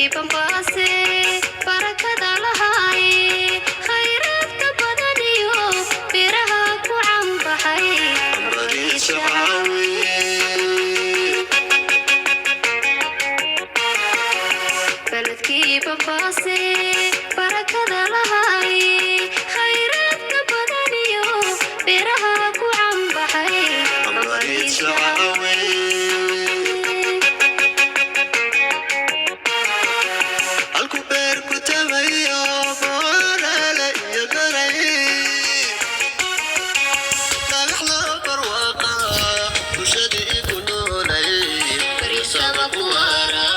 Beledkii Bambaase barakada lahaaye, khayraadka badan iyo biraha ku canbaxay. Bariis caawi. Beledkii Bambaase barakada lahaaye, khayraadka badan iyo biraha ku canbaxay. Bariis caawi. Halku beer ku tabayo boolale iyo garay, dhagax loo barwaaqa bulshadii ku noolay Barisaba ku waara.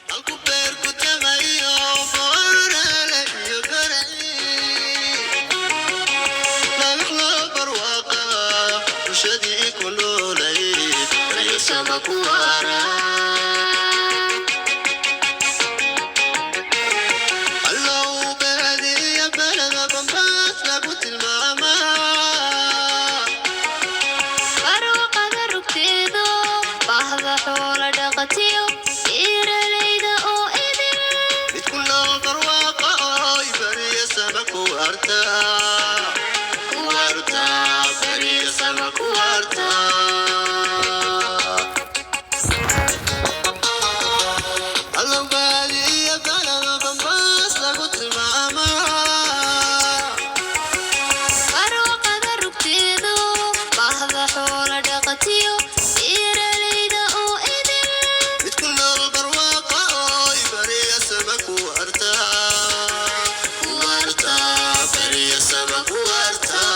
Halku beer ku tabayo boolale iyo garay, dhagax loo barwaaqa bulshadii ku noolay Barisaba ku waara. Allow baadiya balada Bambaas lagu tilmaamaa. Barwaqada rugteedo bahda xoola dhaqatiyo beeralayda oo idil. Mid ku nool barwaaqa oy bariya sama ku artaa, ku artaa, bariya sama ku artaa. Allow baadiya balada Bambaas lagu tilmaamaa. Barwaqada rugteedo bahda xoola dhaqatiyo beeralayda oo idil. Mid ku nool barwaaqa oy bariya sama ku artaa, ku artaa, bariya sama ku artaa.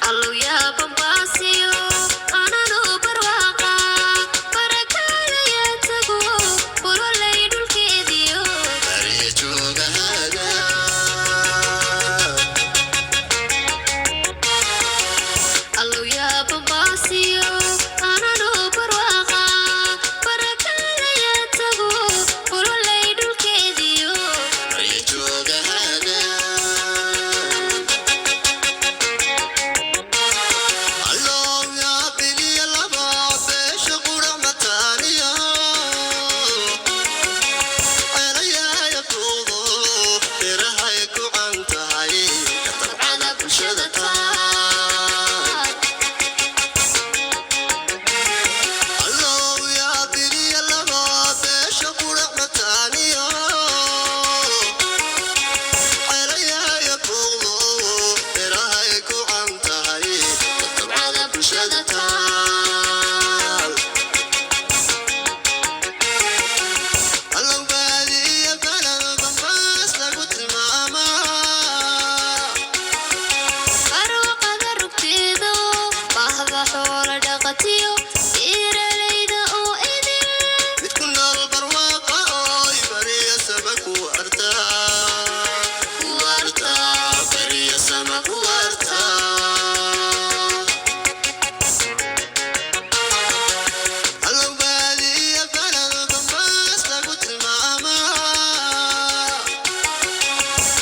Allow yaa Bambaasiyo ananoo barwaaqa barakaalaya tago bulolay dhulkeediyo. Bariya joogahaaga. Allow yaa Bambaasiyo ananoo barwaaqa barakaalaya tago bulolay dhulkeediyo. Bariya joogahaaga. Allow yaa biliya laba beesha qurac mataaniya, ceelayaaya buudo birahay ku can tahay ka tabcada bulshada tahay. Allow yaa biliya laba beesha qurac mataaniya, ceelayaaya buudo birahay ku can tahay ka tabcada bulshada taal. Allow baadiya balada Bambaas lagu tilmaamaa. Barwaqada rugteedo bahda xoola dhaqatiyo beeralayda oo idil. Mid ku nool barwaaqa oy bariya sama ku artaa, ku artaa, bariya sama ku artaa. Allow baadiya balada Bambaas lagu tilmaamaa.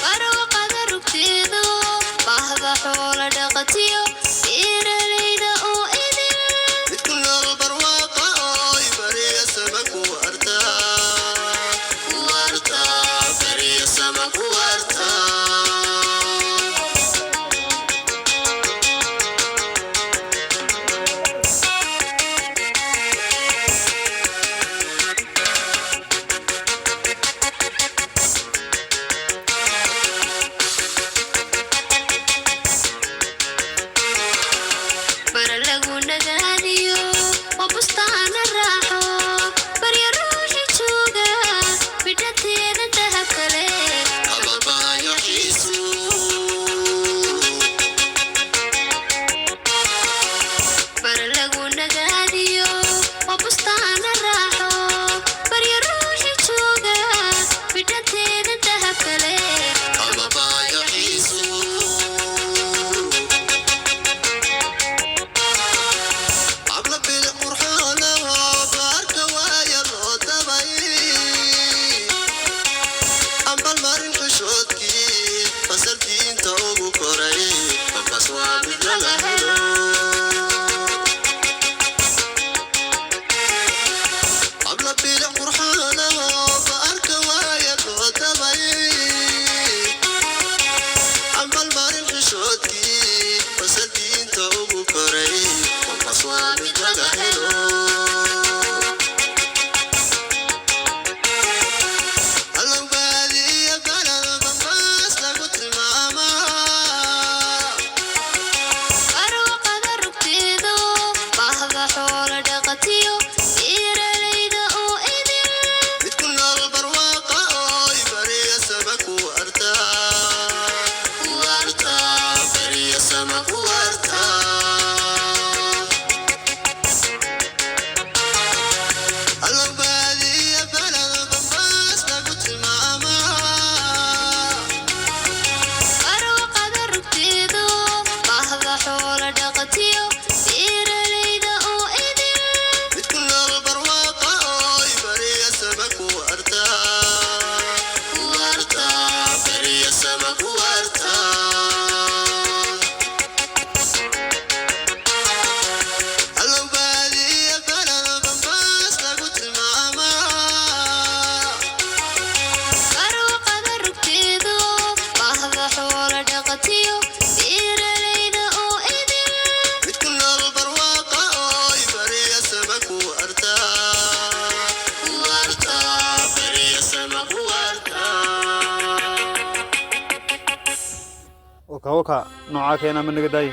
Barwaqada rugteedo bahda xoola dhaqatiyo beeralayda oo idil. Mid ku nool barwaaqa oy bariya sama ku artaa, ku artaa, bariya sama ku artaa. sama ku waartaa. Albaadiya balad bambaas lagu tilmaamaa. Barwaqada rugteedu bahda xoola dhaqatiyo beeralayda oo idil. Mid ku nool barwaaqa ooy bariya sama ku waartaa. Ku waartaa, bariya sama ku waartaa. Albaadiya balad bambaas lagu tilmaamaa. Barwaqada rugteedu bahda xoola dhaqatiyo beeralayda oo idil. Mid ku nool barwaaqa ooy bariya sama ku waartaa. Ku waartaa, bariya sama ku waartaa. Waka waka noocaa keenaa ma naga daayi.